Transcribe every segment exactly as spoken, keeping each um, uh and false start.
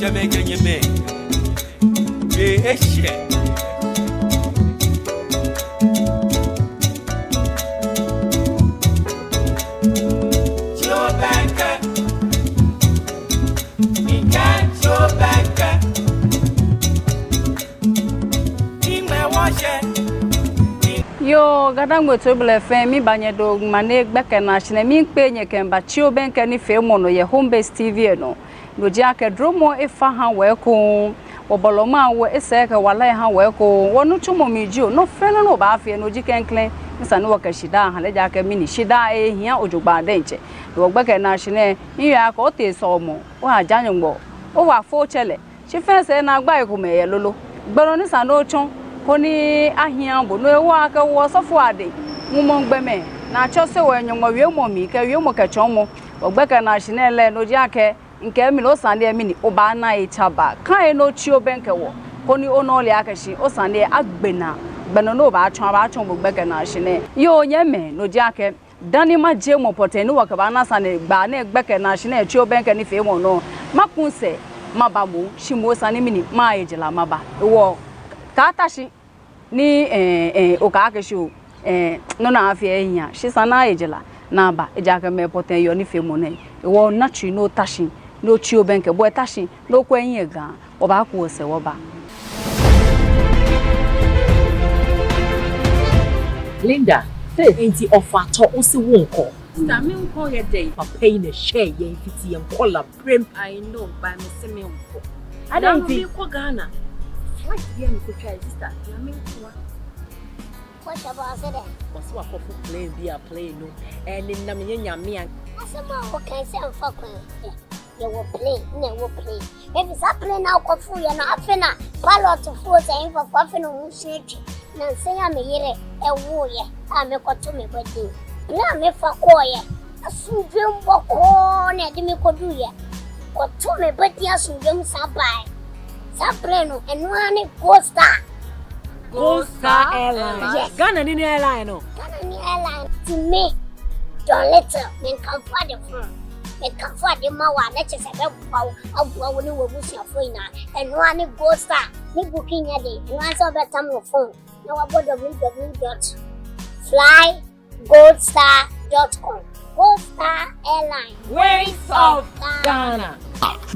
Mɛkɛ nyɛmɛi. Ee, eshɛ. Tsi obɛŋkɛ. Mikɛɛ tsi obɛŋkɛ. Miŋmɛ wɔshɛ. Yoo, Ga-Dangme toibolɔi fɛɛ, miiba nyɛ do ŋmɛnɛ gbɛkɛ nɛɛ shi nɛɛ, miikpee nyɛ kɛmiiba Tsi Obɛŋkɛ nifeemɔ nɔ yɛ Home Base T V lɛ nɔ. No ji akɛ duromɔ efa ha wɔ ekoŋŋ, wɔbɔlɔ ŋmaa wɔ, esa akɛ wala aha wɔ ekoŋŋ, wɔnitsumɔ mli jio, nɔ fɛɛ nɔ ni wɔbaafee, no ji klɛŋklɛŋ ni esa ni wɔkɛ shidaa ha lɛ, ejaakɛ mɛni, shidaa ehia jogbaŋŋ diɛŋtsɛ. Ni wɔ gbɛkɛ nɛɛ shi nɛɛ, miiyɔɔ akɛ otee sɔlemɔ, oha ja Nyɔŋmɔ, owa fo otsɛ lɛ. Shi fɛɛ sɛɛ naagbai komɛi yɛ lolo. Gbɛ nɔ ni esa ni otsɔ koni ahia bo, no hewɔ akɛ wɔ osɔfo adɛŋ, mumɔŋ gbɔmɛi ni atsɔse wɔ yɛ Nyɔŋmɔ wiemɔ mli kɛ wiemɔ kɛ tsɔɔmɔ. Wɔ gbɛkɛ nɛɛ shi nɛɛ lɛ, no ji akɛ mikɛɛ mɛni, osane lɛ mɛni, obaana he tsabaa. Kã he ni otsi obɛŋkɛ wɔ, koni ona ole akɛ shi osane lɛ agbe naa. Gbɛ nɔ ni obaatsɔ, abaatsɔɔ bo gbɛkɛ nɛɛ shi nɛɛ. Yoo, nyɛmɛi, no ji akɛ dani majie mɔ pɔtɛɛ ni wɔkɛbaana sanegbaa nɛɛ gbɛkɛ nɛɛ shi nɛɛ Tsi Obɛŋkɛ nifeemɔ nɔ, maku sɛɛ maba moŋ, shi moŋ esa ni mɛni, maye jara maba. Hewɔ kaata shi ni, eh, eh, okɛɛ akɛ shi o, eh, nɔ ni aafee lɛ ehia, shi esa ni aye jara ni aba, ejaakɛ mɛi pɔtɛɛ yɔɔ nifeemɔ nɛɛ. Hewɔ na tsui ni ota shi, ni otsi obɛŋkɛ, bo hu ta shi, ni okwɛ hiɛ Ga, wɔbaaku wɔsɛɛ wɔba. Linda, Faith, enti ɔfa tɔ wo se wonkɔ? Sister, menkɔ yɛ dɛn? Papa yi na ɛhyɛɛ yɛn fiti yɛn nkɔla berem. I know, but mese menkɔ. Adɛn nti? Menkɔ Ghana. Flight bi a mekɔtwae, sister, na menkɔ. What about accident? Wɔse wɔakɔfo plane bi a plane no, eh, ɛnenam nyɛ nyame a. Asɛm a wokae sɛ mfa kwan. Yɛwɔ plane, na ɛwɔ plane. Mɛbi saa plane na akɔfo yɛ no, afei na pilot fo sɛ mfa kɔ, afei na ɔmo hyɛ atwi. Na nsɛn a me yere ɛwoeɛ a mekɔto me ba din. Plane a mefa kɔeɛ, asomdwoe mu bɔkɔɔ na ɛde me kɔduiɛ. Kɔto me ba din asomdwoe mu san baeɛ. Saa plane no, ɛno ara ne Gold Star. Gold Star Airline. Yes. Ghana ni ne airline no. Ghana ni airline. To me, Don Little, menkamfo ade fun. Menkamfo ade ma wo a, na kyerɛ sɛ ɛbɛboa wo, aboa wo ne w'abusuafoɔ nyinaa. Ɛno ara ne Gold Star. Ne booking nyɛ den. Ɛno ara sɛ wobɛtam wo phone na wabɔ w w w dot fly gold star dot com. Gold Star Airline. Wings of Ghana.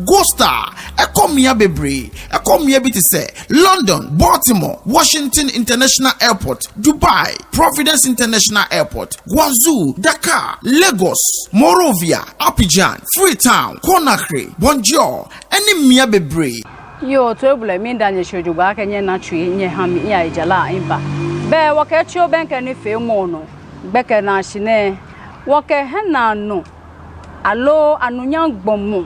Gold Star, ɛkɔ mmeaeɛ bebree. Ɛkɔ mmeaeɛ bi te sɛ London, Baltimore, Washington International Airport, Dubai, Providence International Airport, Guangzhou, Dakar, Lagos, Monrovia, Abidjan, Freetown, Conakry, Banjul, ɛne mmeaeɛ bebree. Yoo, toibolɔi, miida nyɛ shi jogbaŋŋ akɛ nyɛna tsui nyɛha mi, miyaye jara miba. Bɛ wɔkɛ Tsi Obɛŋkɛ nifeemɔ nɔ gbɛkɛ nɛɛ shi nɛɛ, wɔkɛ hiɛnaanɔ aloo anunyam gbɔmɔ,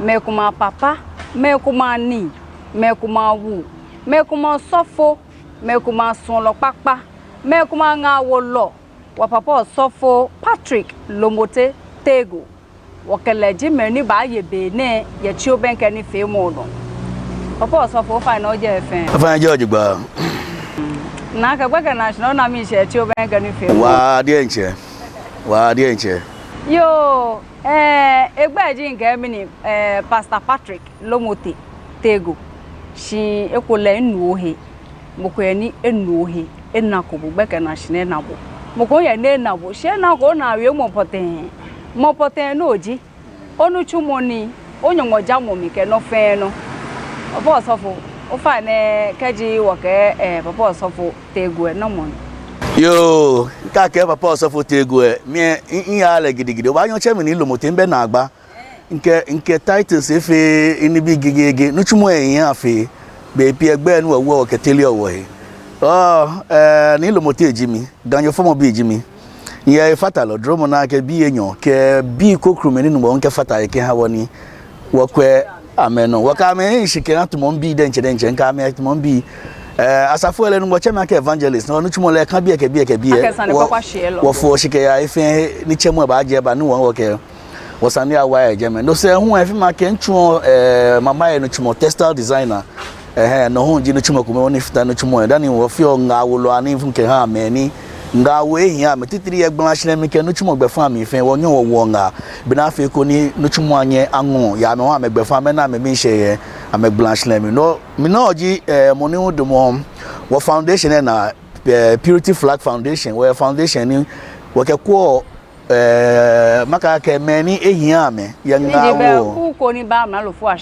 mɛi komɛi apapa, mɛi komɛi anii, mɛi komɛi awu, mɛi komɛi osɔfo, mɛi komɛi asuɔlɔ kpakpa, mɛi komɛi aŋaawolɔ, wɔ papa osɔfo Patrick Lomote Tegu. Wɔkɛ lɛ ji mɛi ni baaye be nɛɛ yɛ Tsi Obɛŋkɛ nifeemɔ nɔ. Papa osɔfo, ofainɛ ojɛ fɛɛ? Ofainɛ, jɛ jogbaŋŋ. Nakai gbɛkɛ nɛɛ shi nɛɛ ona miishɛɛ yɛ Tsi Obɛŋkɛ nifeemɔ. Waa diɛŋtsɛ. Waa diɛŋtsɛ. Yoo, eh, egbɛi ji ŋkɛɛ mɛni, eh, Pastor Patrick Lomote Tegu. Shi ekolɛ minu ohe. Mɔ ko yɛ ni enu ohe, enako bo, gbɛkɛ nɛɛ shi nɛɛ ena bo. Mɔ ko yɛ ni ena bo, shi enako onaa wiemɔ pɔtɛɛ. Mɔ pɔtɛɛ ni oji, onitsumɔ nii, o-Nyɔŋmɔjamɔ mli kɛ nɔ fɛɛ nɔ. Papa osɔfo, ofainɛ kɛji wɔkɛɛ, eh, Papa osɔfo Tegu lɛ, namɔ ni? Yoo, kɛ akɛɛ Papa osɔfo Tegu lɛ, mi lɛ, mi, miyaaa lɛ gidigidi. Obaanyɛ otsɛ mi Nii Lomote, mibɛ naagba. Ŋkɛ, ŋkɛ titles efee nibii gigege, nitsumɔ lɛ miiya fɛɛ, bei pii egbɛi ni wɔwoɔ wɔkɛteleɔ wɔhe. Oh, eh, Nii Lomote ji mi, Ganyo fɔmɔ bi ji mi. Miyɛ hefatalɔ, duromɔ naa kɛ bii enyɔ, kɛ bii krokomɛi ni Nyɔŋmɔ kɛfata he kɛha wɔ ni wɔkwɛ amɛnɔ. Wɔkɛ amɛ hi shi kɛha tamɔ bii diɛŋtsɛ diɛŋtsɛ, ŋkɛ amɛ tamɔ bii. Eh, asafo lɛ Nyɔŋmɔ tsɛ mi akɛ evangelist, no nitsumɔ lɛ eka biɛ kɛ biɛ kɛ biɛ. Akɛ sane kpakpa shiɛlɔ. Wɔfoɔ shi kɛyaa he fɛɛ ni tsɛmɔ lɛ baaje aba ni wɔ wɔkɛ wɔsane lɛ awa yɛ jɛmɛ. No sɛɛ hu efee mi akɛ mitsuɔ, eh, mama yɛ nitsumɔ, textile designer. Ɛhɛɛ, no hu ji nitsumɔ kome ni mifata nitsumɔ yɛ. Dani wɔfeɔ ŋaawolɔ anii hu kɛhaa mɛi ni ŋaawoo ehia amɛ titri yɛ gbalashihilɛ mli kɛ nitsumɔ gbɛfaŋ mli fɛɛ, wɔnyɛɔ wɔwoɔ ŋaa. Bɔ ni afee koni nitsumɔ anyɛ aŋɔɔ yɛ amɛhɔ, amɛgbɛfaŋ, amɛna amɛmiishɛɛ yɛ amɛgbalashihilɛ mli. No, mi nɔŋŋ ji, eh, mɔ ni damɔ wɔ foundation lɛ naa, eh, Purity Flag Foundation, wɔyɛ foundation ni wɔkɛkwɛɔ, eh, makɛɛ akɛ mɛi ni ehia amɛ yɛ ŋaawoo.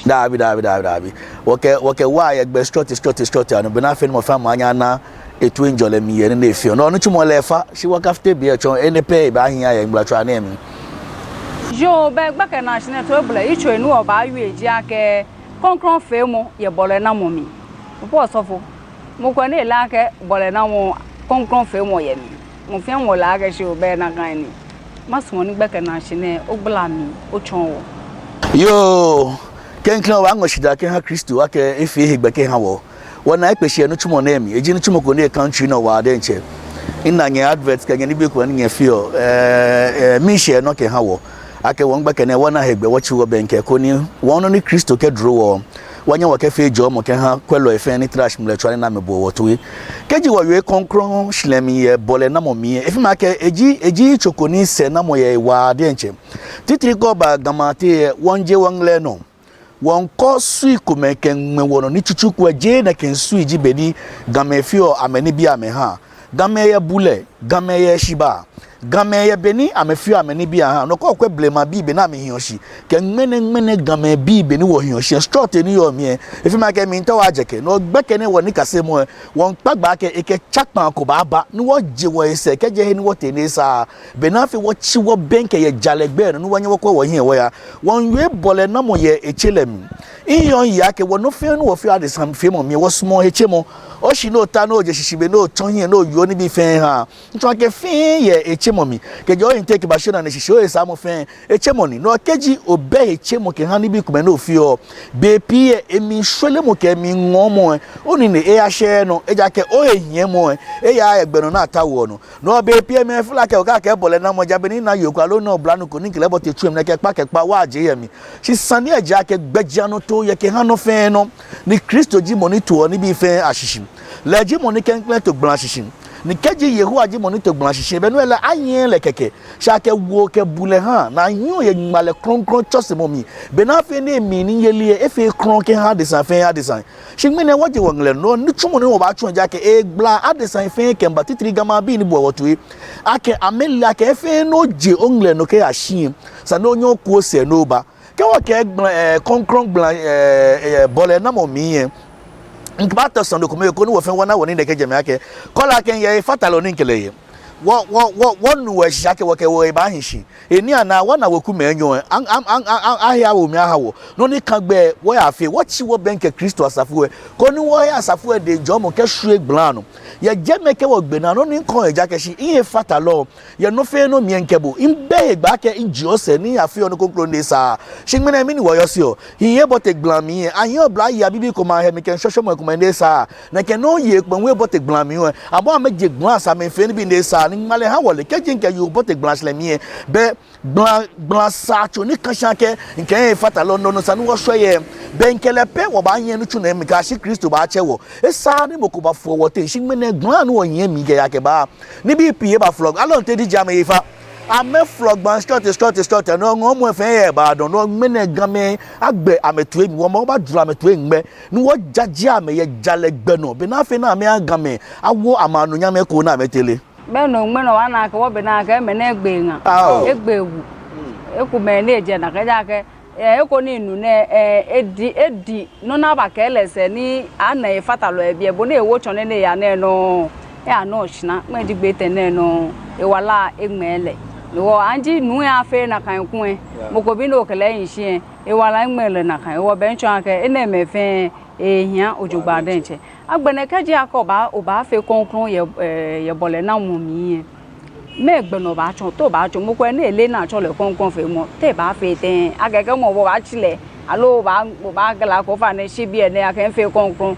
Daabi, daabi, daabi, daabi. Wɔkɛ, wɔkɛwaa yɛ gbɛ srɔtoi, srɔtoi, srɔtoi anɔ, bɔ ni afee ni mɔ fɛɛ mɔ anyɛ ana etoiŋjɔlɛ mli yɛ nii ni efeɔ. No nitsumɔ lɛ efa, shi wɔkafite biɛ tsɔ, enɛ pɛ ebaahia yɛ ŋmlatswaa nɛɛ mli. Yoo, bɛ gbɛkɛ naashi nɛɛ toibolɔ yitso ni wɔbaawie ji akɛ krɔŋkrɔŋfeemɔ yɛ bɔlɛnamɔ mli. Mɔ po osɔfo, mɔ ko ni ele akɛ bɔlɛnamɔ krɔŋkrɔŋfeemɔ yɛ mli. Mɔ fɛɛ mɔ le akɛ shi obɛ nakai nii. Masumɔ ni gbɛkɛ naashi nɛɛ ogbala mli otsɔɔ wɔ. Yoo, klɛŋklɛŋ wɔbaaŋɔ shidaa kɛha Kristo akɛ efee hegbɛ kɛha wɔ. Wɔnaa ekpe shi yɛ nitsumɔ nɛɛ mli. Eji nitsumɔ ko ni eka ntsui nɔ waa diɛŋtsɛ. Mina nyɛ advert kɛ nyɛ nibii komɛi ni nyɛfeɔ, eh, eh, miishɛɛ nɔ kɛha wɔ. Akɛ wɔ gbɛkɛ nɛɛ wɔna hegbɛ wɔtsi wɔbɛŋkɛ koni wɔ nɔ ni Kristo kɛduro wɔ, wɔnyɛ wɔkɛfee jɔɔmɔ kɛha kwɛlɔi fɛɛ ni trash mlɛtswaa ni amɛboɔ wɔ toi. Kɛji wɔwie krɔŋkrɔŋshihilɛ mli yɛ bɔlɛnamɔ mli lɛ, efeɔ mi akɛ eji, eji yitso ko ni sɛɛnamɔ yɛ waa diɛŋtsɛ. Titri kɛ oba Gamɛi ateŋ lɛ, wɔmiije wɔŋlɛ nɔ. Wɔmiikɔ sui komɛi kɛmiiŋmɛ wɔnɔ ni tsutsu ko lɛ jeee nɛkɛ sui ji bɔ ni Gamɛi feɔ amɛnibii amɛhaa. Gamɛi yɛ bulɛ, Gamɛi yɛ heshibaa, Gamɛi yɛ bɔ ni amɛfeɔ amɛnibii ahaa. No kɛ okwɛ blemabii bɔ ni amɛhiɔ shi, kɛ ŋmɛnɛ ŋmɛnɛ Gamɛi bii bɔ ni wɔhiɔ shi, srɔtoi ni yɔɔ mli lɛ, efeɔ mi akɛ miitao ajɛkɛ. No gbɛkɛ nɛɛ wɔnikasemɔ lɛ, wɔmiikpa gbɛ akɛ ekɛ tsakpaa ko baaba ni wɔje wɔhe sɛɛ kɛjɛ he ni wɔtee ni esaaa. Bɔ ni afee wɔtsi wɔbɛŋkɛ yɛ jalɛ gbɛ nɔ ni wɔnyɛ wɔkwɛ wɔhiɛ wɔya. Wɔmiiwie bɔlɛnamɔ yɛ hetsemɔ mli. Miheɔ miyeɔ akɛ wɔ nɔ fɛɛ nɔ ni wɔfeɔ adesãfeemɔ mli lɛ, wɔsumɔɔ hetsemɔ. Oshi ni ota ni oje shishi be ni otsɔ hiɛ ni oyoo nibii fɛɛ haa. Mitsɔɔ akɛ fɛɛ yɛ hetsemɔ mli. Kɛjɛ o-intake kɛbashi onane shishi, ohesaamɔ fɛɛ hetsemɔ ni. No kɛji obɛ hetsemɔ kɛha nibii komɛi ni ofeɔ, bei pii lɛ emli shwelemɔ kɛ emli ŋɔɔmɔ lɛ, onine lɛ eyashɛɛɛ nɔ, ejaakɛ ohe hiɛmɔ lɛ eyaaa yɛ gbɛ nɔ ni ataoɔ nɔ. No bei pii lɛ mɛi feɔ akɛ okɛɛ akɛ bɔlɛnamɔ ja bɔ ni ona yoo ko aloo ona oblanyo ko ni ekɛ lɛ bote tsu lɛ mli ni ekɛ kpa kɛ kpa wa je yɛ mli. Shi sane lɛ ji akɛ gbɛjianɔtoo yɛ kɛha nɔ fɛɛ nɔ, ni Kristo ji mɔ ni toɔ nibii fɛɛ ashishi. Lɛ ji mɔ ni klɛŋklɛŋ to gbala shishi. Ni kɛji Yehowa ji mɔ ni to gbala shishi, belɛ no lɛ anyɛɛɛ lɛ kɛkɛ, shi akɛ woo kɛ bulɛ haa, ni anyiɛɔ yɛ ŋmalɛ krɔŋkrɔŋ tsɔsemɔ mli, bɔ ni afee ni emli niyeli lɛ efee krɔŋŋ kɛha adesã fɛɛ adesã. Shi ŋmɛnɛ wɔje wɔŋlɛ nɔ, nitsumɔ ni wɔbaatsu ji akɛ egbala adesã fɛɛ kɛmiiba, titri Gamɛi abii ni boɔ wɔ toi, akɛ amɛle akɛ he fɛɛ ni oje oŋlɛ nɔ kɛyashi lɛ, esa ni onyɛ oku osɛɛ ni oba. Kɛ wɔkɛɛ gbala, eh, krɔŋkrɔŋ gbala, eh, eh, bɔlɛnamɔ mli lɛ, mibaatao sane ko mli koni wɔ fɛɛ wɔna wɔnine kɛjɛ mli akɛ, kɔla kɛ yɛ efatalɔ ni mikɛ lɛ yɛ. Wɔ, wɔ, wɔ, wɔnu wɔ shishi akɛ wɔkɛ wɔhe baahi shi. Eni ana wɔna wekumɛi enyɔ lɛ, an, an, an, an, an, ahe awo mli aha wɔ. Nɔ ni kã gbɛ wɔyafee, wɔtsi wɔbɛŋkɛ Kristo asafo lɛ, koni wɔhe asafo lɛ dɛŋ jɔɔmɔ kɛshwie gbala nɔ. Yɛ jɛmɛ kɛ wɔgbe naa, nɔ ni mikɛɔ ejaakɛ shi mihefatalɔ, yɛ nɔ fɛɛ nɔ mli lɛ mikɛ bo, mibɛ hegbɛ akɛ mijie osɛɛ ni afeɔ nɔ krɔŋkrɔŋ ni esaaa. Shi ŋmɛnɛ mɛni wɔyɔseɔ? Hiɛ bote gbala mli lɛ, anyiɛ oblayei abibii komɛi ahe mli kɛ shɔshɔmɔi komɛi ni esaaa. Nɛkɛ nɔyei komɛi hu bote gbala mli lɛ, amɛ hu amɛje gbala sɛɛ amɛfee nibii ni esaaa, ni ŋmalɛ ha wɔle, kɛji mikɛ yoo bote gbalashihilɛ mli lɛ, bɛ gbala, gbala saatso ni kã shi akɛ mikɛ mihefatalɔ nɔ nɔ esa ni wɔshwie yɛ. Bɛ mikɛ lɛ pɛ wɔbaanyiɛ nitsumɔ nɛɛ mli kɛyashi Kristo baatsɛ wɔ. Esaaa ni mɔ ko bafo wɔteŋ, shi ŋmɛnɛ gbala ni wɔnyiɛ mli kɛyaa kɛbaa, nibii pii ebafolɔ. Alɔnte diji amɛyi fa. Amɛfolɔ gbala srɔtoi, srɔtoi, srɔtoi. No ŋɔɔmɔ fɛɛ yɛ baa dɔŋŋ. No ŋmɛnɛ Gamɛi agbɛ amɛtoi mli, wɔmɔ wɔbaajɔɔ amɛtoi ŋmɛ. Ni wɔjaje amɛ yɛ jalɛ gbɛ nɔ. Bɔ ni afee ni amɛha Gamɛi awo amɛ anunyam lɛ eko ni amɛtere. Bɛ no ŋmɛnɛ wɔna akɛ wɔbi naa akɛ mɛnɛ egbe ŋa. Ao. Egbe wu. Ekomɛi ni ejɛ nakai ejaakɛ, eh, eko ni minu nɛɛ, eh, edi, edi nɔ ni abakɛɛ lɛ sɛɛ ni ana efatalɔ yɛ biɛ, bɔ ni ewo tsɔne ni eya nɛɛ nɔŋŋ, eya nɔ shina, ŋmɛji gbɛ etɛ nɛɛ nɔŋŋ, ewala eŋmɛɛ lɛ. Ni wɔ anji nuu lɛ afee nakai kulɛ, mɔ ko bi ni okɛ lɛ hi shi lɛ, ewala eŋmɛɛ lɛ nakai, wɔ bɛ mitsɔɔ akɛ, enɛɛmɛi fɛɛ, ehia jogbaŋŋ diɛŋtsɛ. Agbɛnɛ kɛji akɛ obaa, obaafee krɔŋkrɔŋ yɛ, eh, yɛ bɔlɛnamɔ mli lɛ, mɛɛ gbɛ nɔ obaatsɔ, te obaatsɔ, mɔ ko ni eleee ni atsɛɔ lɛ krɔŋkrɔŋfeemɔ, te ebaafee tɛŋŋ, akɛɛ kɛ mɔ ko baatsi lɛ, aloo obaa, obaakɛɛ lɛ akɛ ofainɛ shi biɛ nɛɛ akɛ mifee krɔŋkrɔŋ,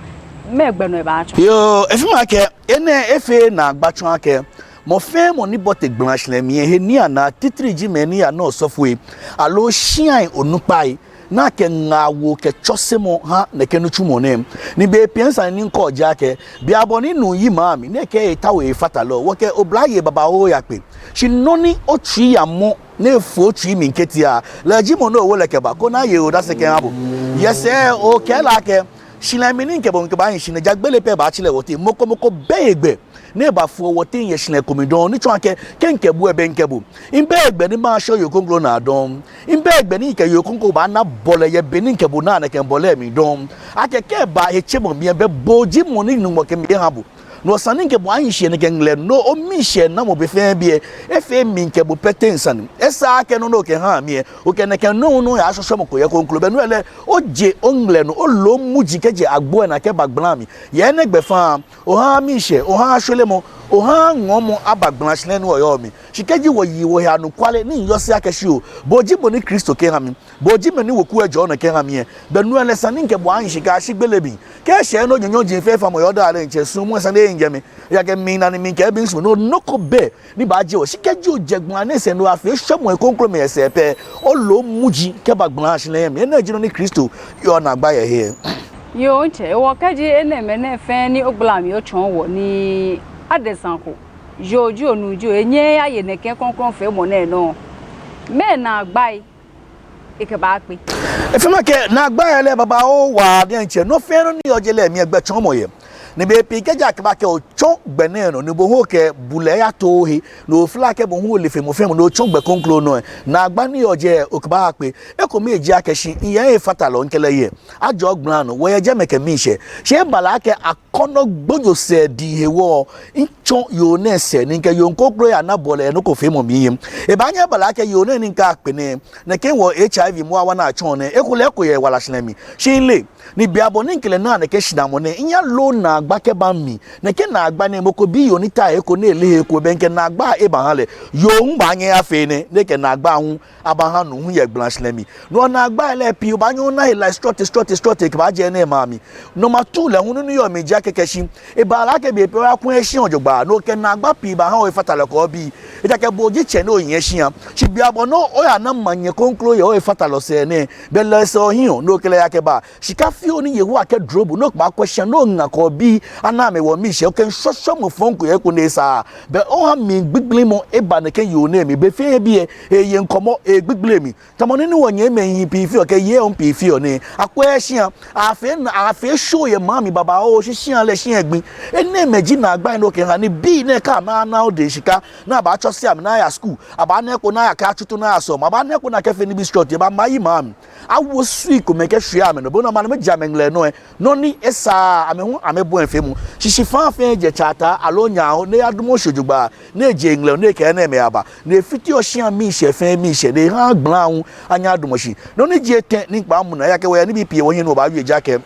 mɛɛ gbɛ nɔ ebaatsɔ? Yoo, efeɔ mi akɛ, enɛ efee naagba tsɔ akɛ, mɔ fɛɛ mɔ ni bote gbalashihilɛ mli lɛ, he ni anaa titri ji mɛi ni yaa nɔ osɔfoi, aloo shiai onukpai, ni akɛ ŋaawoo kɛ tsɔsemɔ ha nɛkɛ nitsumɔ nɛɛ. Ni bei pii lɛ sane ni mikɛɔ ji akɛ, bei abɔ ni nuu yi maŋ mli, ni ekɛɛ etaoɔ efatalɔ, wɔkɛ oblayei babaoo yakpe. Shi nɔ ni otsui yamɔ ni efo otsui mli ketia, lɛ ji mɔ ni owo lɛ kɛba koni aye odase kɛha bo. Yɛ sɛɛ okɛɛ lɛ akɛ, shihilɛ mli ni mikɛ bo mikɛbaahi shi nɛɛ, ja gbele pɛ baatsɛ lɛ wɔteŋ. Mɔ ko mɔ ko bɛ hegbɛ ni ebaafo wɔteŋ yɛ shihilɛ ko mli dɔŋŋ, ni tsɔɔ akɛ, kɛ mikɛ bo lɛ, bɛ mikɛ bo. Mibɛ hegbɛ ni mashɔ yoo kroko naa dɔŋŋ. Mibɛ hegbɛ ni mikɛ yoo kroko baana bɔlɛ yɛ be ni mikɛ bo naa nɛkɛ bɔlɛ mli dɔŋŋ. Akɛ kɛ eba hetsemɔ mli lɛ, bɛ bo ji mɔ ni Nyɔŋmɔ kɛ mi eha bo. No sani mikɛ bo ahi shi yɛ nɛkɛ ŋlɛ nɔ, omiishɛɛnamɔ be fɛɛ be lɛ, efee mi mikɛ bo pɛ teŋ sane. Esaaa akɛ nɔ ni okɛha mi lɛ, okɛ nɛkɛ nɔ nɔ yashɔshɔ mɔ ko yɛ kroko. Bɛ no lɛ, oje oŋlɛ nɔ, olo muji kɛjɛ agbo lɛ naa kɛba gbala mli. Yɛ enɛ gbɛfaŋ, ohaaa miishɛɛ, ohaaa shwelemɔ, ohaaa ŋɔɔmɔ aba gbalashihilɛ ni wɔyɔɔ mli. Shi kɛji wɔye wɔhe anɔkwale ni miyɔse akɛ shi oo, bo ji mɔ ni Kristo kɛha mi, bo ji mɔ ni weku lɛ jɔɔ nɔ kɛha mi lɛ, bɛ no lɛ sani mikɛ bo ahi shi kɛyashi gbele mli. Kɛ eshɛ nɔ nyɔnyɔji fɛɛ fa mɔ yɔɔ daa lɛ ntsɛ, suɔmɔ lɛ sani ehi jɛmɛ. Ejaakɛ mina ni mikɛ bo misumɔɔ, no nɔ ko bɛ ni baajie wɔ. Shi kɛji ojɛ gbala nɛɛ sɛɛ ni oyafee shwɛmɔ yɛ kroko mli lɛ sɛɛ pɛ, olo muji kɛba gbalashihilɛ mli. Enɛ ji nɔ ni Kristo yɔɔ naagba yɛ he. Yoo, ntsɛ, hewɔ kɛji enɛɛmɛi nɛɛ fɛɛ ni ogbala mli otsɔɔ wɔ ni adesa ko, yoo jio nuu jio, enyɛɛɛ eye nɛkɛ kroko feemɔ nɛɛ nɔ, mɛɛ naagbai ekɛbaakpe? Efeɔ mi akɛ naagbai lɛ babaoo waa diɛŋtsɛ. Nɔ fɛɛ nɔ ni yɔɔ je lɛ mli lɛ gbɛtsɔɔmɔ yɛ. Ni bei pii kɛji akɛba akɛ otsɔ gbɛ nɛɛ nɔ, ni bo hu okɛ bulɛ yato ohe, ni ofee lɛ akɛ bo hu ole fe mɔ fɛɛ mɔ, ni otsɔ gbɛ kroko nɔ lɛ, naagba ni yɔɔ jɛi lɛ okɛbaakpe. Ekomɛi ji akɛ shi miyɛ hefatalɔ mikɛ lɛ yɛ. Ajɔɔ gbala nɔ, wɔyɛ jɛmɛ kɛ miishɛɛ. Shi eba lɛ akɛ akɔnɔ gbonyo sɛɛdii hewɔ, mitsɔ yoo nɛɛ sɛɛ ni mikɛ yoo kroko yana bɔlɛ yɛ nɔ ko feemɔ mli lɛ. Ebaanyɛ eba lɛ akɛ yoo nɛɛ ni mikɛkpe nɛɛ, nɛkɛ wɔ H I V mɔ awa naa tsɔ nɛɛ, ekolɛ eko yɛ ewala shihilɛ mli. Shi mile, ni bianɛ bɔ ni mikɛ lɛ naa nɛkɛ shidaamɔ nɛɛ, miyaloo naagba kɛba mimli. Nɛkɛ naagba nɛɛ, mɔ ko bi yoo ni ta he eko ni eleee he eko, bɛ mikɛ naagba lɛ ebaha lɛ. Yoo hu baanyɛ afee enɛ, ni ekɛ naagba hu abaha nuu hu yɛ gbalashihilɛ mli. No naagbai lɛ pii obaanyɛ ona he like srɔtoi, srɔtoi, srɔtoi kɛbaajɛ enɛɛmɛi amli. Number two lɛ hu nɔ ni yɔɔ mli ji akɛ kɛ shi eba lɛ akɛ bei pii oyakwɛɛɛ shia jogbaŋŋ, ni okɛ naagba pii baaha ohefatalɔ kɛ obii. Ejaakɛ bo ji tsɛ ni ohiɛ shia. Shi bianɛ bɔ ni oyana manyɛ kroko yɛ ohefatalɔ sɛɛ nɛɛ, bɛ lɛ sɛɛ ohiɛɔ, ni okɛ lɛ yakɛba. Shika fioo ni Yehowa kɛdro bo, ni okɛbaakwɛ shia, ni oŋa kɛ obii ana amɛwo miishɛɛ, okɛ shwɛshwɛmɔ fɔŋ ko yɛ eko ni esaaa. Bɛ oha mligbigblimɔ aba nɛkɛ yoo nɛɛ mli, be fɛɛ be lɛ, eye ŋkɔmɔ, egbigble mli. Tamɔ nɔ ni wɔnyɛmimɛi hii pii feɔ, kɛ yei hu pii feɔ nɛɛ. Akwɛɛɛ shia, afee na, afee show yɛ maŋ mli babaoo, shi shia lɛ shia egbi. Enɛɛmɛi ji naagbai ni okɛha ni bii nɛɛ kɛ amɛna odɛŋ shika, ni abaatsɔse amɛ ni aya school, abaana eko ni ayakɛtsutu ni ayasɔlemɔ, abaana eko ni akɛfee nibii srɔtoi, abaayi maŋ mli. Awo sui komɛi kɛshwie amɛnɔ, bɔ ni amɛnɔ mɛi ji amɛŋlɛ nɔ lɛ. Nɔ ni esaaa, amɛ hu amɛbɔi feemɔ. Shi shifã fɛɛ jɛ tsɛ ataa aloo nyɛ awo, ni eyadamɔ shi jogbaŋŋ, ni eje ŋlɛ, ni ekɛ enɛɛmɛi aba, ni efiteɔ shia miishɛɛ fɛɛ miishɛɛ, ni ehaa gbala hu anyɛ adamɔ shi. Nɔ ni ji etɛ ni mikpaa mɔ naa, ejaakɛ wɔyɛ nibii pii wɔhiɛ ni wɔbaawie, ejaakɛ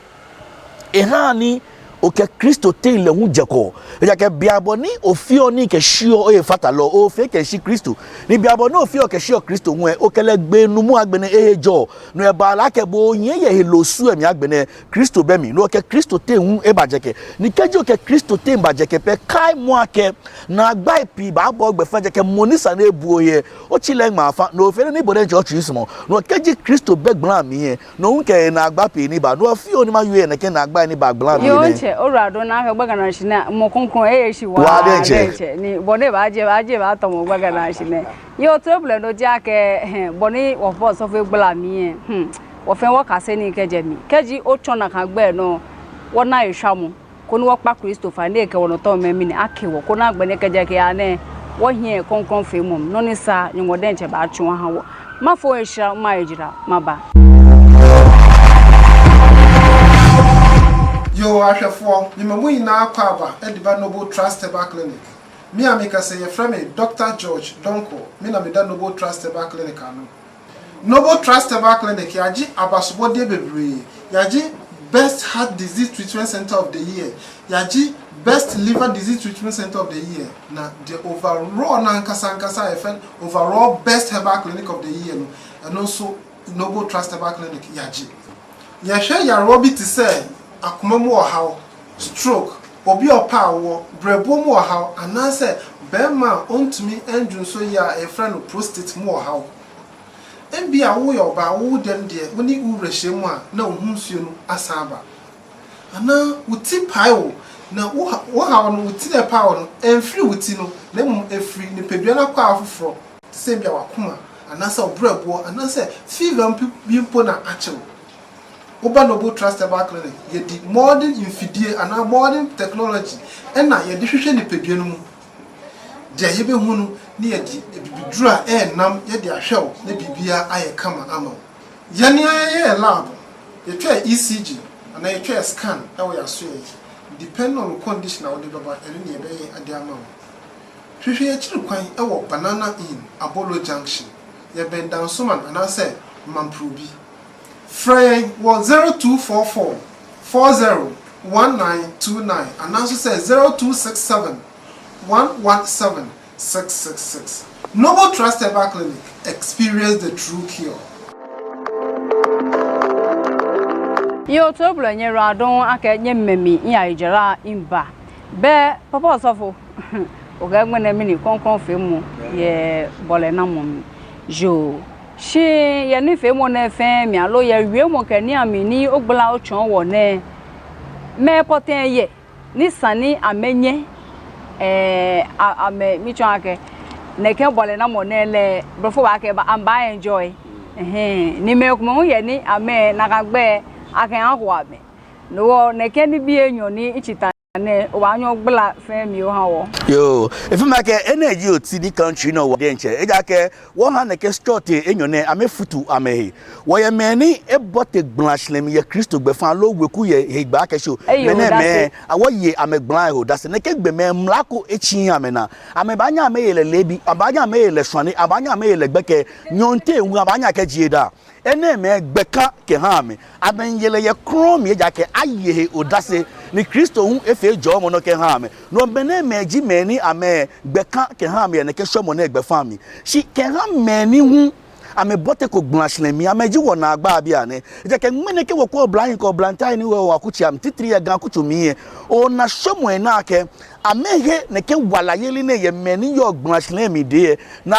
ehaa ni okɛ Kristo teŋ lɛ hu jɛkɔ. Ejaakɛ bianɛ bɔ ni ofeɔ nii kɛshiɔ ohefatalɔ, ofee kɛshi Kristo. Ni bianɛ bɔ ni ofeɔ kɛshiɔ Kristo hu lɛ, okɛ lɛ gbee nuumo, agbɛnɛ ehe jɔɔ. No eba lɛ akɛ bo ohiɛ yɛ heloo su lɛ mli, agbɛnɛ Kristo bɛ mli, ni okɛ Kristo teŋ hu ebajɛkɛ. Ni kɛji okɛ Kristo teŋ bajɛkɛ pɛ, kaimɔ akɛ naagbai pii baabɔ ogbɛfaŋ, ejaakɛ mɔ ni sa ni ebu ohe lɛ, otsi lɛ ŋmaa faŋ, ni ofee nii ni bo diɛŋtsɛ otsui sumɔɔ. Ni kɛji Kristo bɛ gbala mli lɛ, no hu kɛ naagba pii ni baa. No fioo ni mawie nɛkɛ naagbai ni baa gbala mli nɛɛ. Yoo, ntsɛ, oyiwaladɔŋŋ, nakai gbɛjianɔshi nɛɛ, mɔ kroko eye shi waa. Waa diɛŋtsɛ. Diɛŋtsɛ, ni bɔ ni ebaajɛ, baajɛ, baatɔmɔ gbɛjianɔshi nɛɛ. Yoo, too, blɛ no ji akɛ, hɛɛ, bɔ ni wɔfɔ sɔfo gbala mli lɛ, hmm, wɔfɛɛ wɔkase nii kɛjɛ mli. Kɛji otsɔ nakai gbɛ nɔ, wɔna eshwamɔ, koni wɔkpa Kristo fai ni ekɛ wɔnɔtɔmɛi mli ni ake wɔ, koni agbɛnɛ kɛjɛ kɛya nɛɛ, wɔhiɛ kroko feemɔ mli. Nɔ ni sa, Nyɔŋmɔ diɛŋtsɛ baatsu aha wɔ. Mafo eshra, maye jara, maba. Yoo, ahwɛfoɔ, nyɛmɛmu nyinaa akwaaba, ɛde ba Noble Trust Herbal Clinic. Me a mekasa yi, yɛfrɛ me Doctor George Donkor, me na meda Noble Trust Herbal Clinic ano. Noble Trust Herbal Clinic, yɛagye abasobɔdeɛ bebree, yɛagye Best Heart Disease Treatment Center of the Year, yɛagye Best Liver Disease Treatment Center of the Year, na the overall no ankasa ankasa a yɛfrɛ no overall Best Herbal Clinic of the Year no, ɛno nso Noble Trust Herbal Clinic yɛagye. Yɛhwɛ yareɛ bi te sɛ akoma mu ɔhaw, stroke, obi a ɔpɛ awoɔ, brɛboɔ mu ɔhaw, anaasɛ barima a ɔntumi nnwonsɔ yie a yɛfrɛ no prostate mu ɔhaw. Ebia woyɛ ɔbaa, wo dɛm deɛ, wo ne wo wura hyia mu a, na wo ho nsuo no asan aba. Anaa wo ti pae wo, na wo ha-, wo haw no, wo ti na ɛpae wo no, ɛmfiri wo ti no, na mmom ɛfiri nipadua no akwaa foforɔ, te sɛ ebia w'akoma, anaasɛ wo berɛboɔ, anaasɛ fever mpo, bi mpo na akyɛ wo. Woba Noble Trust Herbal Clinic, yɛde modern mfidie anaa modern technology ɛna yɛde hwehwɛ nipadua no mu. Deɛ yɛbɛhunu no, na yɛde abibiduro a ɛyɛ nnam yɛde ahwɛ wo na biribiara ayɛ kama ama wo. Yɛn ara yɛyɛ lab, yɛtwa E C G anaa yɛtwa scan wɔ yɛn asoɛeɛ yi. Depending on condition a wode bɛba, ɛno na yɛbɛyɛ ade ama wo. Hwehwɛ yɛn akyiri kwan wɔ Banana Inn, Abolo Junction. Yɛbɛn Dansoman anaasɛ Mamprobi. Frɛ yɛn wɔ zero two four four four zero one nine two nine anaa nso sɛ zero two six seven one one seven six six six. Noble Trust Herbal Clinic, experience the true cure. Yoo, too blɔ nyɛ radon akɛ nyɛ mɛmi nya ijara imba. Bɛ papa osɔfo, okɛɛ ŋmɛnɛ mɛni krɔŋkrɔŋ feemɔ yɛ bɔlɛnamɔ mli. Yoo, shi yɛ nifeemɔ nɛɛ fɛɛ mli aloo yɛ wiemɔ kɛ nii amli ni ogbala otsɔɔ wɔ nɛɛ, mɛɛ pɔtɛɛ yɛ ni esa ni amɛnyɛ, ɛɛ, a-, amɛ, miitsɔɔ akɛ nɛkɛ bɔlɛnamɔ nɛɛ lɛ, blɔfo baakɛɛ ba, amɛbaa enjoy. Ɛhɛɛ, ni mɛi komɛi hu yɛ ni amɛ nakai gbɛ akɛ ahu amɛ. No hewɔ nɛkɛ nibii enyɔ ni itsi ta nɛɛ, obaanyɛ ogbala fɛɛ mli oha wɔ. Yoo, efeɔ mi akɛ enɛ ji oti ni country nɔ wɔ diɛŋtsɛ. Ejaakɛ wɔha nɛkɛ srɔtoi enyɔ nɛɛ amɛfutu amɛhe. Wɔyɛ mɛi ni ebote gbalashihilɛ mli yɛ Kristo gbɛfaŋ loo weku yɛ hegbɛ akɛ shi. Eyeee mɛnɛɛmɛi odase. Awɔyeee amɛgbala he odase. Nɛkɛ gbɔmɛi mla ko etsiii amɛnaa. Amɛbaanyɛ amɛye lɛ leebi, amɛbaanyɛ amɛye lɛ shwane, amɛbaanyɛ amɛye lɛ gbɛkɛ, nyɔɔŋteŋ hu amɛbaanyɛ akɛjie daa. Enɛɛmɛi gbɛ ka kɛha amɛ. Amɛmiiye lɛ yɛ krɔŋŋ mli ejaakɛ aye he odase, ni Kristo hu efee jɔɔmɔ nɔ kɛha amɛ. No mɛnɛɛmɛi ji mɛi ni amɛgbɛ ka kɛha amɛ yɛ nɛkɛ shwɛmɔ nɛɛ gbɛfaŋ mli. Shi kɛha mɛi ni hu amɛboteko gbalashihilɛ mli, amɛji wɔnaagba bianɛ. Ejaakɛ ŋmɛnɛ kɛ wɔkwɛ oblahii kɛ oblahii ni wɔ wɔ akutsei amli, titri yɛ Ga akutso mli lɛ, onaa shwɛmɔi ni akɛ amɛhe nɛkɛ walayeli nɛɛ yɛ mɛi ni yɔɔ gbalashihilɛ mli dɛŋ lɛ, ni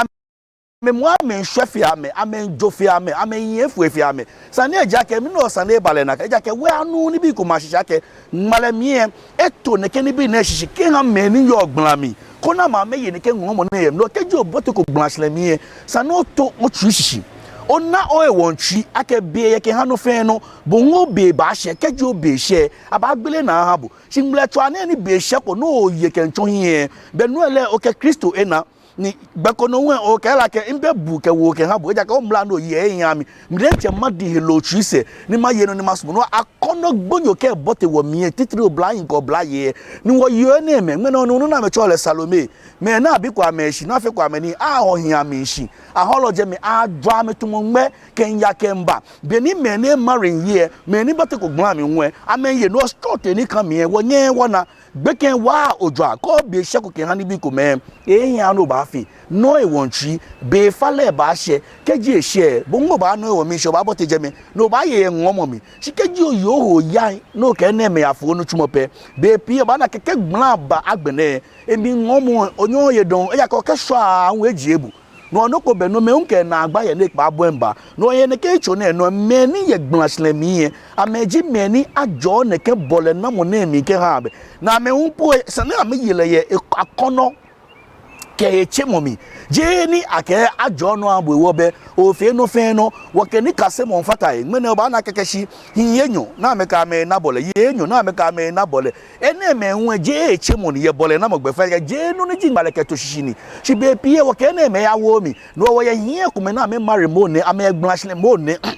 amɛmɔ amɛmiishwɛ fe amɛ, amɛmiijo fe amɛ, amɛmiiye efɔŋ fe amɛ. Sane lɛ ejaakɛ mɛni hewɔ sane lɛ eba lɛ nakai? Ejaakɛ wɔyanuuu nibii komɛi ashishi akɛ ŋmalɛ mli lɛ, eto nɛkɛ nibii nɛɛ shishi kɛha mɛi ni yɔɔ gbala mli, koni amɛ amɛye nɛkɛ ŋɔɔmɔ nɛɛ yɛ mli. No kɛji oboteko gbalashihilɛ mli lɛ, esa ni oto otsui shishi, ona ohe wɔŋtsui akɛ be yɛ kɛha nɔ fɛɛ nɔ. Bo hu obe baashɛ, kɛji obe shɛ, abaagbele naa aha bo. Shi ŋmlɛtswaa nɛɛ ni be shɛko ni oye kɛmiitsɔ hiɛ lɛ, be nɔ lɛ okɛ Kristo ena. Ni gbɛ ko nɔ hu lɛ okɛɛ lɛ akɛ mibɛ buu kɛ woo kɛha bo, ejaakɛ omla ni oye lɛ ehiaa mi. Mi diɛŋtsɛ madi heloo tsui sɛɛ ni maye nɔ ni masumɔ. No akɔnɔ gbonyo kɛbote wɔmli lɛ, titri oblahii kɛ oblayei lɛ, ni wɔyeɔ enɛɛmɛi. Ŋmɛnɛ onu nɔ ni amɛtsɛɔ lɛ Salome. Mɛi ni abiko amɛshi, ni afeko amɛ nii, ahɔ hii amɛshi. Ahɔlɔ jɛmɛ, ajwa amɛ tamɔ ŋmɛ kɛmiiya kɛmiiba. Beni mɛi ni marry yɛ, mɛi ni boteko gbala mli hu lɛ, amɛye no. Srɔto ni ka mli lɛ, wɔnyɛɛɛ wɔna. Gbekɛ waa ojwaa, kɛ obe shɛko kɛha nibii komɛi, ehiaaa ni obaafee. Nɔ ohe wɔŋtsui, be falɛ baashɛ, kɛji eshɛ, bo hu obaanɔ ohe wɔŋmiishɛɛ, obaabote jɛmɛ, ni obaaye yɛ ŋɔɔmɔ mli. Shi kɛji oye ohe oyaŋ, ni okɛ enɛɛmɛi yafo onitsumɔ pɛ, bei pii obaana akɛ kɛ gbala ba agbɛnɛ, emli ŋɔɔmɔ, onyɛŋ oye dɔŋŋ, ejaakɛ okɛ shwa aahu ejie bo. No nɔ ko bɛ, nomɛi hu kɛ naagba yɛ ni ekpaa bɔi miiba. No yɛ nɛkɛ yitso nɛɛ nɔ, mɛi ni yɛ gbalashihilɛ mli lɛ, amɛji mɛi ni ajɔɔ nɛkɛ bɔlɛnamɔ nɛɛ mli kɛha amɛ. Ni amɛ hu po lɛ, esa ni amɛye lɛ yɛ e-, akɔnɔ kɛ hetsemɔ mli. Jeee ni akɛɛ ajɔɔ nɔ aha bo hewɔ bɛ, ofee nɔ fɛɛ nɔ, wɔkɛ nikasemɔ miifata he. Ŋmɛnɛ obaana akɛ kɛ shi hii enyɔ ni amɛkɛ amɛna bɔlɛ, yei enyɔ ni amɛkɛ amɛna bɔlɛ. Enɛɛmɛi hu lɛ jeee hetsemɔ ni yɛ bɔlɛnamɔ gbɛfaŋ, jeee nɔ ni ji ŋmalɛ kɛto shishi ni. Shi bei pii lɛ wɔkɛ enɛɛmɛi yawooo mli. No hewɔ wɔyɛ hii komɛi ni amɛmarry mɔ nɛɛ, amɛyɛ gbalashihilɛ mɔ nɛɛ,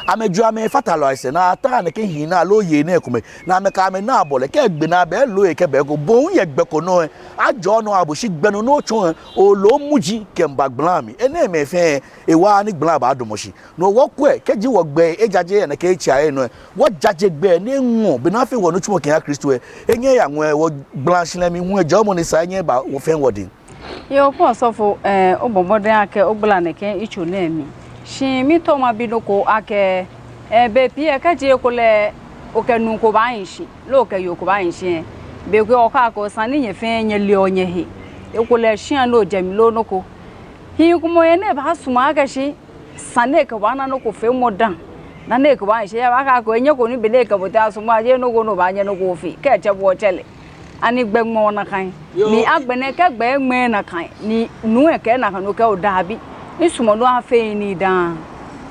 amɛjwɛŋ amɛfatalɔi asɛɛ ni ataa nɛkɛ hii nɛɛ aloo yei nɛɛ komɛi ni amɛkɛ amɛ naa bɔlɛ. Kɛ egbe naa, bɛ loo ekɛba eko, bo hu yɛ gbɛ ko nɔ lɛ, ajɔɔ nɔ aha bo, shi gbɛ nɔ ni otsɔ lɛ, oloo muji kɛmiiba gbala mli. Enɛɛmɛi fɛɛ ewaaa ni gbala baadamɔ shi. No hewɔ kwɛ, kɛji wɔgbɛi ejaje yɛ nɛkɛ etsɛɛɛ nɔ lɛ, wɔjaje gbɛ ni eŋɔɔ, bɔ ni afee wɔnitsumɔ kɛha Kristo lɛ, enyɛ eya ŋwɛi. Wɔgbalashihilɛ mli hu lɛ, jɔɔmɔ ni sa lɛ nyɛba wɔ fɛɛ wɔdɛŋ. Yoo, kpɔ osɔfo, ɛɛ, obɔ mɔdɛŋ akɛ ogbala nɛkɛ yitso nɛɛ mli. Shi miitao mabi nɔ ko akɛ, ɛɛ, bei pii lɛ kɛji ekolɛ okɛ nuu ko baahi shi, loo okɛ yoo ko baahi shi lɛ, bei ko lɛ okako esa ni nyɛ fɛɛ nyɛleɔ nyɛhe. Ekolɛ shia ni ojɛ mli loo nɔ ko. Hii komɛi yɛ ni ebaasumɔ akɛ shi esa ni ekɛ bo ana nɔ ko feemɔ dã, dani ekɛ bo ahi shi. Ebaakɛɛ akɛ enyɛko ni be ni ekɛ bo tee asumɔ lɛ, jeee nɔ ko ni obaanyɛ nɔ ko ofee, kɛ etsɛ bo otsɛ lɛ. Ani gbɛ ŋmɛɔ nakai? Yoo. Ni agbɛnɛ kɛ gbɛ ŋmɛɛɛ nakai, ni nuu lɛ kɛɛ nakai, no kɛɛ o daabi. Misumɔɔ ni afee nii dã.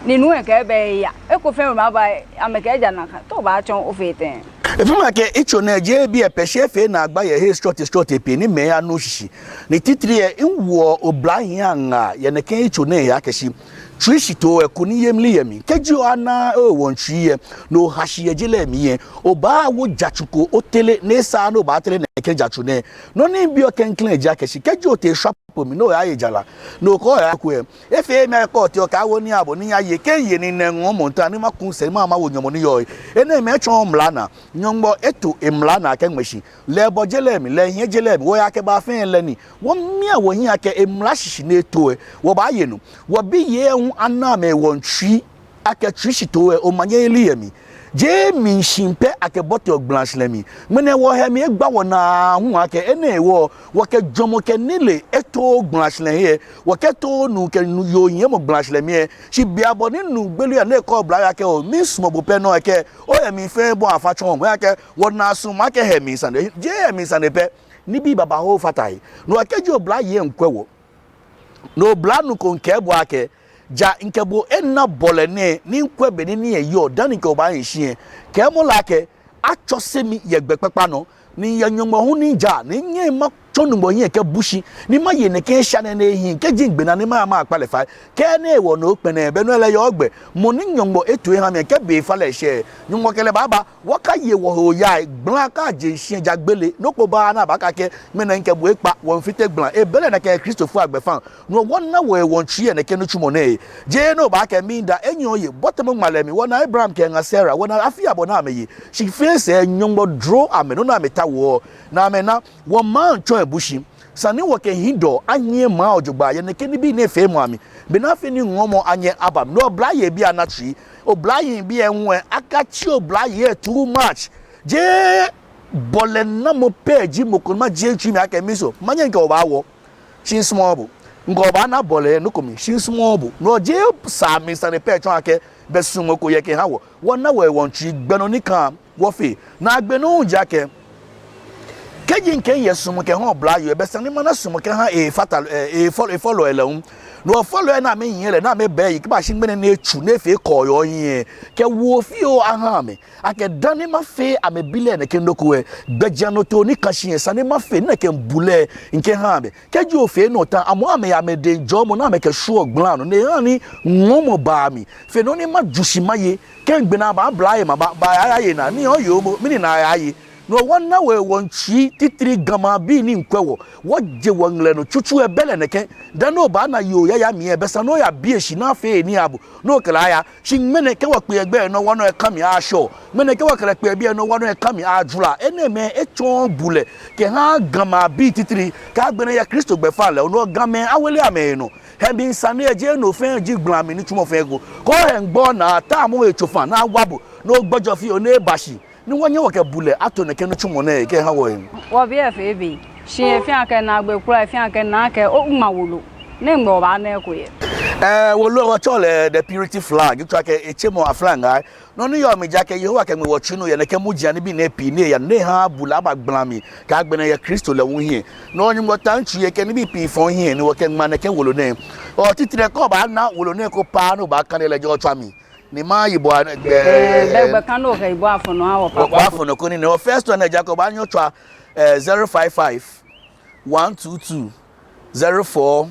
Ni nuu lɛ kɛɛ ebaaye. Eko fɛɛ maba, amɛkɛɛ eja nakai. Te obaatsɔ ofee tɛŋŋ? Efeɔ mi akɛ yitso nɛɛ jeee biɛ pɛ shi efee naagba yɛ hei srɔtoi srɔtoi pii ni mɛi anu shishi. Ni titri lɛ, miwoɔ oblahii aŋaa yɛ nɛkɛ yitso nɛɛ he akɛ shi tsuishitoo lɛ, kunimyeli yɛ mli. Kɛji onaaa owɔŋ tsui lɛ, ni oha shi yɛ je lɛ mli lɛ, obaawo jatsu ko otere, ni esaaa ni obaatere nɛkɛ jatsu nɛɛ. Nɔ ni mibiɔ klɛŋklɛŋ ji akɛ shi kɛji otee shwapo mli ni oyaye jara, ni okɛɛ oyaye ko lɛ, efeee mi akɛ kɛ́ otee okɛwo nii aha bo ni eyaye, kɛ́ eye ni ena ŋɔɔmɔ ntɛŋ ni maku sɛɛ ni mama mawo nyɔmɔ ni yɔɔ he. Enɛɛmɛi etsɔɔɔ mla naa. Nyɔŋmɔ eto emla naa kɛŋmɛ shi. Lɛ ebɔ je lɛ mli, lɛ ehiɛ je lɛ mli, wɔyakɛbaa fɛɛ lɛ ni wɔmia wɔhiɛ akɛ emla shishi ni eto lɛ, wɔbaaye nɔ. Wɔbiyei lɛ hu ana amɛwɔŋ tsui akɛ tsuishitoo lɛ, omanye lɛ yɛ mli. Jeee mli shi pɛ akɛboteɔ gbalashihilɛ mli. Ŋmɛnɛ wɔhɛmli egba wɔnaa hu akɛ enɛ hewɔ wɔkɛ jwɛŋmɔ kɛ nilee etooo gbalashihilɛ he lɛ, wɔkɛtooo nuu kɛ nuu yooyiemɔ gbalashihilɛ mli lɛ. Shi bianɛ bɔ ni nuu gbele lɛ ni ekɛɛ oblayoo akɛ oo, misumɔɔ bo pɛ nɔ lɛ, ekɛɛ ohɛmli fɛɛ bɔi afã tsɔɔmɔ, ejaakɛ wɔnaa suɔmɔ akɛ hɛmli sane, jeee hɛmli sane pɛ, nibii babaoo fata he. No hewɔ kɛji oblayei miikwɛ wɔ, ni oblanuu ko miikɛɛ bo akɛ ja mikɛ bo ana bɔlɛ nɛɛ ni mikwɛ bɔ ni nii lɛ yɔɔ dani mikɛ bo baahi shi lɛ, kɛɛmɔ lɛ akɛ atsɔse mi yɛ gbɛ kpakpa nɔ, ni yɛ Nyɔŋmɔ hu ni ja, ni minyɛŋ matsɔ Nyɔŋmɔ hiɛ kɛbu shi, ni maye nɛkɛ esha nɛɛ ni ehiii, kɛji migbe naa ni maya makpa lɛ fai. Kɛ́ enɛ hewɔ ni okpɛlɛɛɛ, belɛ no lɛ eyɛ ogbɛ. Mɔ ni Nyɔŋmɔ eto eha mi lɛ, kɛ́ be fa lɛ eshɛ, Nyɔŋmɔ kɛ lɛ baaba, wɔkaye wɔhe oyaai, gbala kɛ́ aje shishi lɛ ja gbele, nɔ ko baaa ni abaakɛɛ akɛ ŋmɛnɛ mikɛ bo ekpa, wɔmiifite gbala. Ebɛ lɛ nakai Kristofoi agbɛfaŋ. No hewɔ wɔna wɔhe wɔŋtsui yɛ nɛkɛ nitsumɔ nɛɛ he. Jeee ni obaakɛɛ miida, enyɔ oye, bɔ tamɔ ŋmalɛ mli, wɔna Abraham kɛŋa Sara, wɔna afi abɔ ni amɛye. Shi fɛɛ sɛɛ Nyɔŋmɔ dro amɛ, nɔ ni amɛtaoɔ, ni amɛna. Wɔmaŋ tsɔ ebu shi. Esa ni wɔkɛ hiɛdɔɔ ahiɛ maŋ lɛ jogbaŋŋ yɛ nɛkɛ nibii nɛɛ feemɔ amli, bɔ ni afee ni ŋɔɔmɔ anyɛ aba mli. No oblayei bii ana tsui. Oblahii bii lɛ hu lɛ, akatsi oblayei lɛ too much. Jeee bɔlɛnamɔ pɛ ji mɔ ko ni majie mitsui mli akɛ miso, manyɛ mikɛ bo baawo. Shi misumɔɔɔ bo. Mikɛ bo baana bɔlɛ yɛ nɔ ko mli. Shi misumɔɔɔ bo. No jeee saamɔ sane pɛ tsɔɔ akɛ bɛ suɔmɔ ko yɛ kɛha wɔ. Wɔna wɔhe wɔŋtsui, gbɛ nɔ ni kã wɔfee. Ni agbɛnɛ hu ji akɛ kɛji mikɛɛ miyɛ suɔmɔ kɛha oblayoo lɛ, bɛ esa ni mana suɔmɔ kɛha efata, e, efɔlɔ, efɔlɔi lɛ hu. No hewɔ fɔlɔi lɛ ni amɛnyiɛ lɛ, ni amɛbɛ eyi kɛbashi ŋmɛnɛ ni etsu ni efee kɔɔyɔɔ hiɛ, kɛ woo fioo aha amɛ akɛ dani mafee amɛbi lɛ nɛkɛ nɔ ko lɛ, gbɛjianɔtoo ni kã shi lɛ esa ni mafee ni mikɛ mibu lɛ mikɛha amɛ. Kɛji ofee no ta, amɔ amɛya amɛdɛŋ jɔɔmɔ ni amɛkɛshwieɔ gbala nɔ, ni ehaa ni ŋɔɔmɔ baa mli. Fe nɔ ni maju shi maye, kɛ migbe naa maabla he maba, baaya yaye naa, ni oye omo, mɛni naa yaaye. No hewɔ wɔna wɔhe wɔŋtsui, titri Ga maŋbii ni miikwɛ wɔ, wɔje wɔŋlɛ nɔ, tsutsu ebɛ lɛ nɛkɛ. Dani obaana yoo yaya mli lɛ, bɛ esa ni oyabi eshi ni afee nii aha bo, ni okɛ lɛ aya. Shi ŋmɛnɛ kɛ wɔkpe egbɛ lɛ nɔ, wɔnɔ ekã mli ashɔ. Ŋmɛnɛ kɛ wɔkɛ lɛ kpe egbɛ lɛ nɔ, wɔnɔ ekã mli ajwara. Enɛɛmɛi etsɔɔɔ bulɛ kɛha Ga maŋbii titri. Kɛ agbɛnɛ yɛ Kristo gbɛfaŋ lɛ, no Gamɛi awele amɛhe nɔ. Hɛmli sane lɛ jeee no fɛɛ ji gbala mli nitsumɔ fɛɛ ko. Kɛ ohɛ miigbo naa, tamɔ etsofa ni awa bo, ni ogbɔjɔ fioo ni eba shi. Ni wɔnyɛ wɔkɛ bulɛ ato nɛkɛ nitsumɔ nɛɛ kɛha wɔhe. Wɔbii lɛ fɛɛ bi. Shi efeɔ akɛ naagbee kwraa, efeɔ akɛ nakai oŋma wolo. Nɛgbɛ obaana eko yɛ? Ɛɛ, wolo lɛ wɔtsɛɔ lɛ the purity flag. Etsɔɔ akɛ etsemɔ aflaŋaa. Nɔ ni yɔɔ mli ji akɛ Yehowa kɛŋmɛ wɔtsui nɔ yɛ nɛkɛ muji anibii nɛɛ pii ni eyaa nɔ ni ehaa bulɛ aba gbala mli. Kɛ agbɛnɛ yɛ Kristo lɛ hu hiɛ. No hewɔ Nyɔŋmɔ ta mitsui lɛ kɛ nibii pii fɔŋ hiɛ ni wɔkɛŋma nɛkɛ wolo nɛɛ. Oo, titri kɛ obaana wolo nɛɛ eko paa ni obaakane lɛ, jɔɔ otswa mi. Ni mayi bo a-, ɛɛ, bɛ gbɛ kɛ nɔ kɛ yi bo afɔ nɔ aha wɔ papa. Bo afɔ nɔ koni nɛɛ. Oo, first one lɛ ji akɛ obaanyɛ otswa, ɛɛ, zero five five, one two two, zero four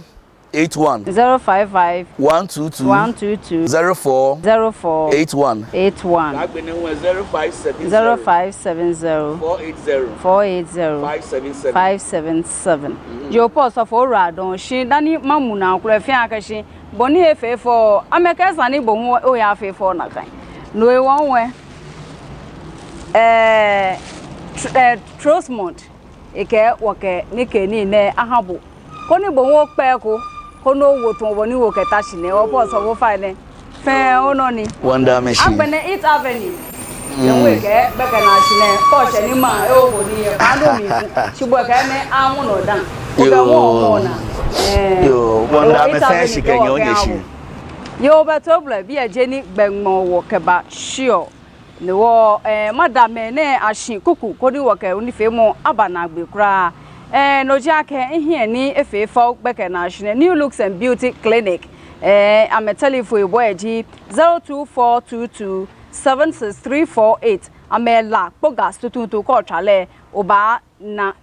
eight one. Zero five five, one two two, one two two, zero four, zero four, eight one, eight one. Agbɛnɛ hu zero five seven zero, zero five seven zero, four eight zero, four eight zero, five seven seven, five seven seven. Mhm. Yoo, papa, osɔfo, oyiwaladɔŋŋ. Shi dani mamu naa kulɛ, efeɔ akɛ shi bɔ ni efee fɛo, amɛkɛɛ esa ni bo hu oyafee fɛo nakai. No hewɔ lɛ, ɛɛ, Tr-, ɛɛ, Trustmont, ekɛɛ wɔkɛ nɛkɛ nii nɛɛ aha bo, koni bo hu okpɛ eko, koni owo tamɔ bɔ ni wɔkɛta shi nɛɛ, oo, papa, osɔfo, ofainɛ. Fɛɛ onɔ ni. Wɔmiida amɛ shi. Agbɛnɛ Eat Avenue. Mm. Ewu ekɛɛ gbɛkɛ naashi nɛɛ, kɛ oshɛ ni maŋ lɛ ewo bo nii lɛ, kpaanu mli ku. Shi bo lɛ kɛ nɛɛ aŋɔ nɔ dã. Yoo. Okɛ ŋɔ mɔ naa. Ɛɛ. Yoo, wɔmiida amɛ fɛɛ shi kɛ nyɛ onyɛ shi. Yoo, bɛ too blɛ, biɛ ji he ni gbɛ ŋmɔ wɔkɛbashiɔ. Ni wɔ, ɛɛ, mada mɛi nɛɛ ashi kuku koni wɔkɛ onifeemɔ aba naagbee kwraa. Ɛɛ, no ji akɛ mihiɛ ni efee fɛo gbɛkɛ naashi nɛɛ, New Looks and Beauty Clinic. Ɛɛ, amɛ telephone yibɔ lɛ ji zero two four two two seven six three four eight. Amɛ La kpogars tuuntu, kɛ otswa lɛ, obaana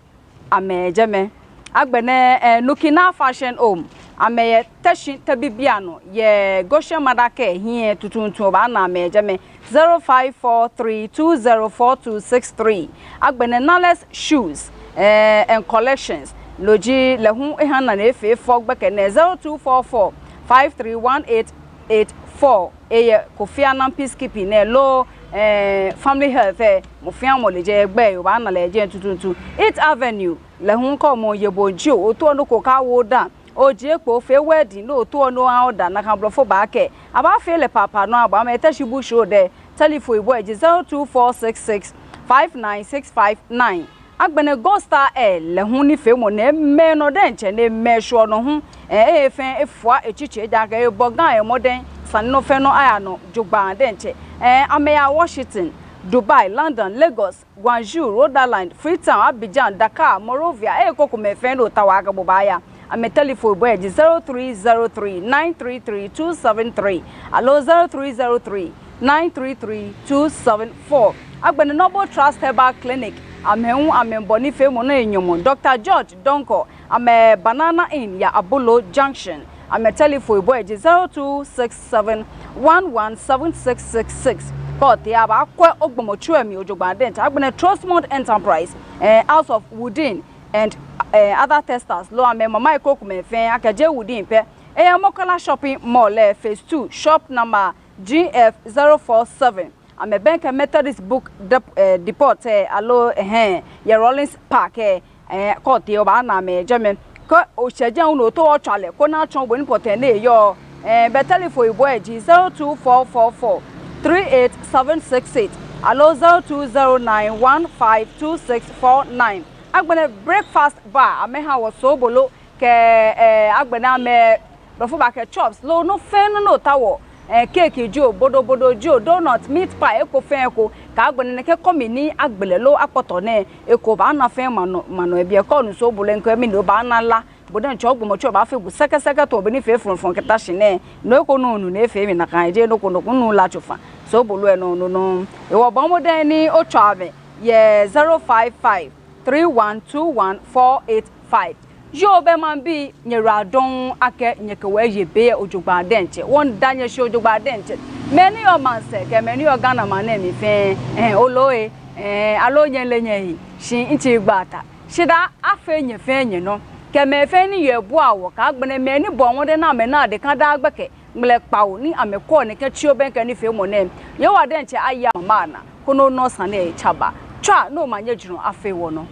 amɛ yɛ jɛmɛ. Agbɛnɛ, ɛɛ, Nukina Fashion Home. Amɛyɛ Teshie Tɛbibiano, yɛ Goshen Mother Care hiɛ tuuntu, obaana amɛ yɛ jɛmɛ. Zero five four three two zero four two six three. Agbɛnɛ Nales Shoes, ɛɛ, and Collections. No ji lɛ hu eha nane efee fɛo gbɛkɛ nɛɛ, zero two four four five three one eight eight four. Eyɛ Kofi Annan Peacekeeping nɛɛ loo, ɛɛ, Family Health lɛ, mɔ fɛɛ mɔ le jɛi gbɛ, obaana lɛ jɛi tuuntu. Eighth Avenue, lɛ hu kɛ mɔ ye bo jio, otaoɔ nɔ ko kaawo odaaŋ, ojie kpo ofee wedding, ni otaoɔ ni oha order, nakai blɔfo baakɛɛ abaafee lɛ paapa nɔ abɔ. Amɛ Teshie Bush Road lɛ, telephone yibɔ lɛ ji zero two four six six five nine six five nine. Agbɛnɛ Gold Star Air, lɛ hu nifeemɔ nɛɛ mɛɛ nɔ diɛŋtsɛ ni mɛɛ shwuɔ nɔ hu, ɛɛ, efɛɛ efua etsitsi ejaakɛ ebɔ Ga lɛ mɔdɛŋ, sani nɔ fɛɛ nɔ aya nɔ jogbaŋŋ diɛŋtsɛ. Ɛɛ, amɛyɛ Washington, Dubai, London, Lagos, Guangzhou, Rhode Island, Freetown, Abidjan, Dakar, Monrovia, ekrokomɛi fɛɛ ni otaoɔ akɛ bo baaya. Amɛ telephone yibɔ lɛ ji zero three zero three nine three three two seven three aloo zero three zero three nine three three two seven four. Agbɛnɛ Noble Trust Herbal Clinic, amɛ hu amɛbɔ nifeemɔ nɛɛ nyɔmɔ. Doctor George Donkor, amɛ Banana Inn yɛ Abolo Junction. Amɛ telephone yibɔ lɛ ji zero two six seven one one seven six six six. Kɛ otee, abaakwɛ ogbɔmɔtso lɛ mli jogbaŋŋ diɛŋtsɛ. Agbɛnɛ Trustmont Enterprise, ɛɛ, House of Woodin and, ɛɛ, other textiles loo amɛ mama ekrokomɛi fɛɛ, akɛjɛ Woodin pɛ. Eyɛ Mokola Shopping Mall lɛ, phase two, shop number G F zero four seven. Amɛbɛŋkɛ Methodist Book Dep-, ɛɛ, Depot lɛ, aloo, ɛhɛɛ, yɛ Rawlings Park lɛ, ɛɛ, kɛ otee obaana amɛ yɛ jɛmɛ. Kɛ oshɛ jɛi hu ni otaoɔ otswa lɛ koni atsɔɔ bo ni pɔtɛɛ ni eyɔɔ, ɛɛ, bɛ telephone yibɔ lɛ ji zero two four four four three eight seven six eight aloo zero two zero nine one five two six four nine. Agbɛnɛ Breakfast Bar, amɛhaa wɔ soobolo kɛ, ɛɛ, agbɛnɛ amɛ blɔfo baakɛɛ chops loo nɔ fɛɛ nɔ ni otaoɔ, ɛɛ, cake jio, bodobodo jio, donut, meat pie, eko fɛɛ eko, kɛ agbɛnɛ nɛkɛ kɔmi ni agbe lɛ loo akpɔtɔ nɛɛ, eko obaana fɛɛ manɔ manɔ yɛ biɛ. Kɛ onu soobolo lɛ, ŋkɛɛ mɛni, obaana la. Bo diɛŋtsɛ ogbɔmɔtso lɛ baafee bo sɛkɛsɛkɛ tamɔ bɔ ni efee frɔŋfrɔŋ kɛta shi nɛɛ. Nɔ eko nɔ onu ni efee mi nakai, jeee nɔ ko nɔ ko, nnu la tsofa. Soobolo lɛ nɔ nɔ nɔ. Hewɔ bɔɔ mɔdɛŋ ni otswa amɛ yɛ zero five five three one two one four eight five. Yoo, bɛ maŋbii, nyɛyiwaladɔŋŋ akɛ nyɛkɛ wɔ eye be lɛ jogbaŋŋ diɛŋtsɛ. Wɔmiida nyɛ shi jogbaŋŋ diɛŋtsɛ. Mɛi ni yɔɔ maŋsɛɛ kɛ mɛi ni yɔɔ Ghana maŋ nɛɛ mli fɛɛ, ɛɛ, oloo ee, ɛɛ, aloo nyɛle nyɛhe, shi ŋtsɛ gba ta. Shidaa afee nyɛ fɛɛ nyɛnɔ, kɛ mɛi fɛɛ ni yɔɔ buaa wɔ, kɛ agbɛnɛ mɛi ni bɔɔ mɔdɛŋ ni amɛnaa dekã daa gbɛkɛ ŋmlɛ kpawo ni amɛkɔ nɛkɛ tsi obɛŋkɛ nifeemɔ nɛɛ. Yehowa diɛŋtsɛ aye amɛmama naa, koni onɔ sane lɛ tsaba. Tswa ni omanye jurɔ afee wɔnɔ.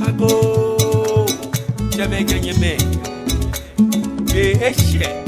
Agoo, tsɛmɛi kɛ nyɛmɛi, be eshɛ.